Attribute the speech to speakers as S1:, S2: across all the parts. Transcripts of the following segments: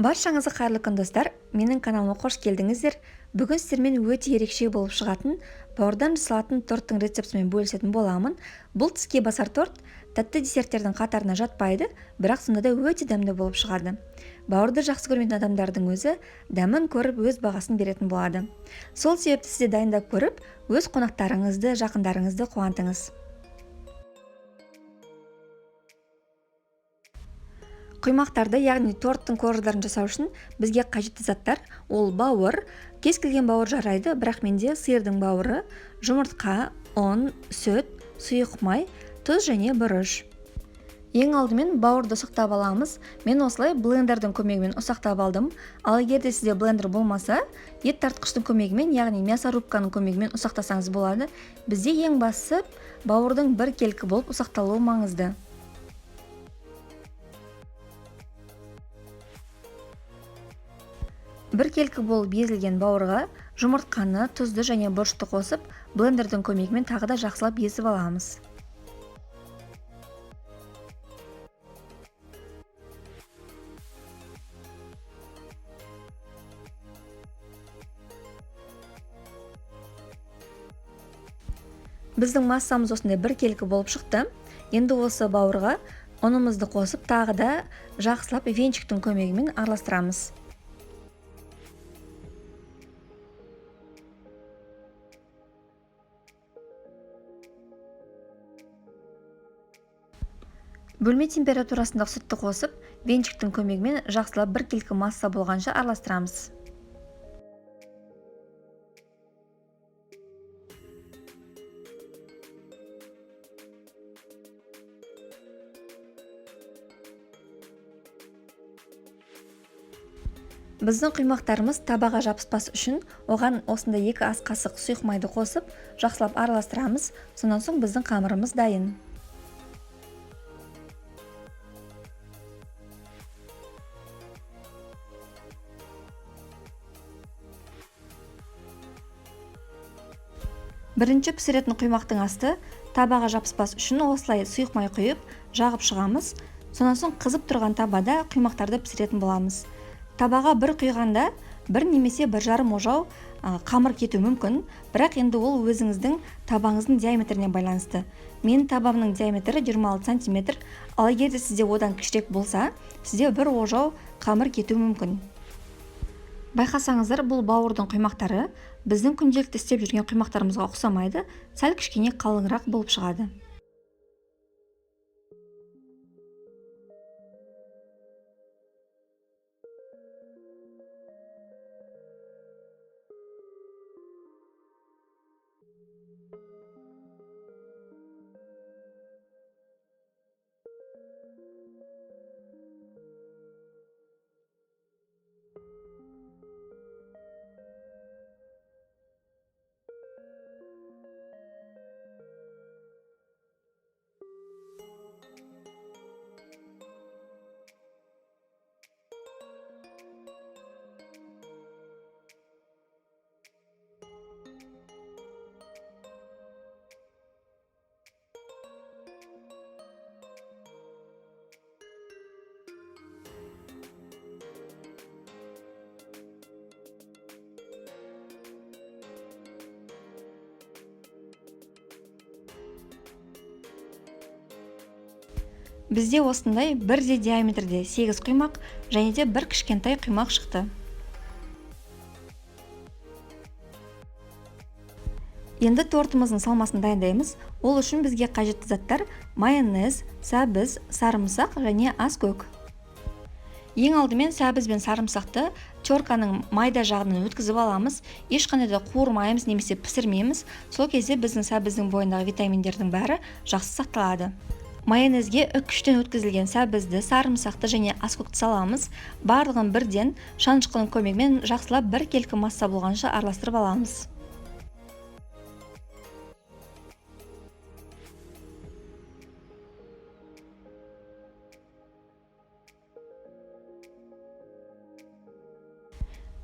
S1: Баршаңызға қайырлы күн, достар! Менің каналыма қош келдіңіздер. Бүгін сіздермен өте ерекше болып шығатын бауырдан жасалатын торттың рецептімен бөлісетін боламын. Бұл тіске басар торт тәтті десерттердің қатарына жатпайды, бірақ сонда да өте дәмді болып шығады. Бауырды жақсы көрмейтін адамдардың өзі дәмін көріп өз бағасын беретін болады. Сол себепті сіз де дайындап көріп, өз қонақтарыңызды, жақындарыңызды қуантыңыз. Құймақтарды, яғни торттың корждарын жасау үшін бізге қажетті заттар ол бауыр, кез келген бауыр жарайды, бірақ менде сиырдың бауыры, жұмыртқа, ұн, сүт, сұйық май, тұз және бұрыш. Ең алдымен бауырды ұсақтап аламыз. Мен осылай блендердің көмегімен ұсақтап алдым. Ал егер де сізде блендер болмаса, ет тартқыштың көмегімен, яғни мясорубканың көмегімен ұсақтасаңыз болады. Бізде ең бастысы бауырдың біркелкі болып ұсақталуы маңызды. Біркелкі болып езілген бауырға жұмыртқаны, тұзды және бұрышты қосып, блендердің көмегімен тағы да жақсылап езіп аламыз. Біздің массамыз осындай біркелкі болып шықты. Енді осы бауырға ұнымызды қосып, тағы да жақсылап венчиктің көмегімен араластырамыз. Бөлме температурасындағы сүтті қосып, венчиктің көмегімен жақсылап біркелкі масса болғанша араластырамыз. Біздің құймақтарымыз табаға жабыспас үшін оған осындай 2 ас қасық сұйық майды қосып, жақсылап араластырамыз. Сонан соң біздің қамырымыз дайын. Бірінші пісіретін құймақтың асты табаға жабыспас үшін осылай сұйық май құйып, жағып шығамыз. Сонан соң қызып тұрған табада құймақтарды пісіретін боламыз. Табаға бір құйғанда бір немесе бір жарым ожау қамыр кетуі мүмкін, бірақ енді ол өзіңіздің табаңыздың диаметріне байланысты. Менің табамның диаметрі 26 сантиметр, ал егер де сізде одан кішірек болса, сізде бір ожау қамыр кетуі мүмкін. Байқасаңыздар, бұл бауырдың құймақтары біздің күнделікті істеп жүрген құймақтарымызға ұқсамайды, сәл кішкене қалыңырақ болып шығады. Бізде осындай бірдей диаметрде 8 құймақ және де бір кішкентай құймақ шықты. Енді тортымыздың салмасын дайындаймыз. Ол үшін бізге қажетті заттар майонез, сәбіз, сарымсақ және аскөк. Ең алдымен сәбіз бен сарымсақты терканың майда жағынан өткізіп аламыз. Ешқандай да қуырмаймыз немесе пісірмейміз. Сол кезде біздің сәбіздің бойындағы витаминдердің бәрі жақсы сақталады. Майонезге үккіштен өткізілген сәбізді, сарымсақты және аскөкті саламыз. Барлығын бірден шанышқының көмегімен жақсылап біркелкі масса болғанша араластырып аламыз.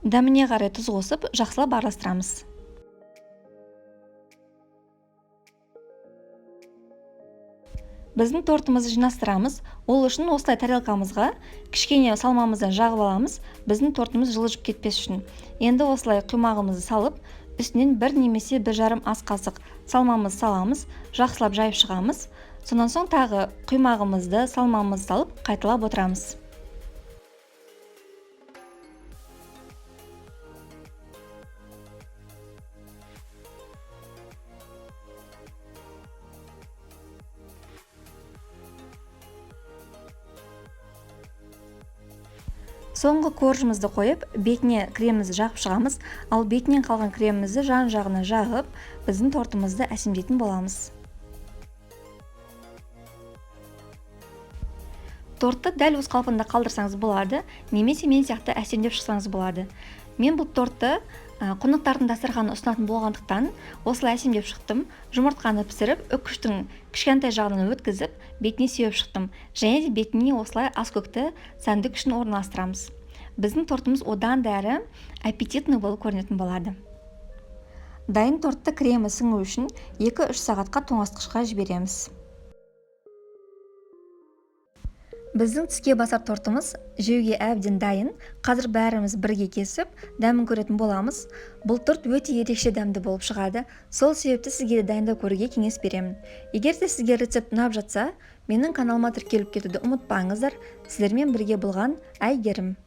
S1: Дәміне қарай тұз қосып, жақсылап араластырамыз. Біздің тортымызды жинастырамыз. Ол үшін осылай тарелкамызға кішкене салмамыздан жағып аламыз, біздің тортымыз жылжып кетпес үшін. Енді осылай құймағымызды салып, үстінен 1 немесе 1,5 ас қасық салмамызды саламыз, жақсылап жайып шығамыз. Сонан соң тағы құймағымызды, салмамызды салып, қайталап отырамыз. Соңғы коржымызды қойып, бетіне кремімізді жағып шығамыз. Ал бетінен қалған кремімізді жан-жағына жағып, біздің тортымызды әсемдейтін боламыз. Тортты дәл өз қалпында қалдырсаңыз болады, немесе мен сияқты әсемдеп шықсаңыз болады. Мен бұл тортты қонақтардың дастарханына ұсынатын болғандықтан осылай әсемдеп шықтым. Жұмыртқаны пісіріп, үкіштің кішкентай жағынан өткізіп, бетіне сеуіп шықтым. Және де бетіне осылай аскөкті сәндік үшін орналастырамыз. Біздің тортымыз одан да әрі аппетитный болып көрінетін болады. Дайын тортты кремі сіңу үшін 2-3 сағатқа тоңазытқышқа жібереміз. Біздің тіске басар тортымыз жеуге әбден дайын. Қазір бәріміз бірге кесіп, дәмін көретін боламыз. Бұл торт өте ерекше дәмді болып шығады. Сол себепті сізге де дайындап көруге кеңес беремін. Егер де сізге рецепт ұнап жатса, менің каналыма тіркеліп кетуді ұмытпаңыздар. Сіздермен бірге болған Әйгерім.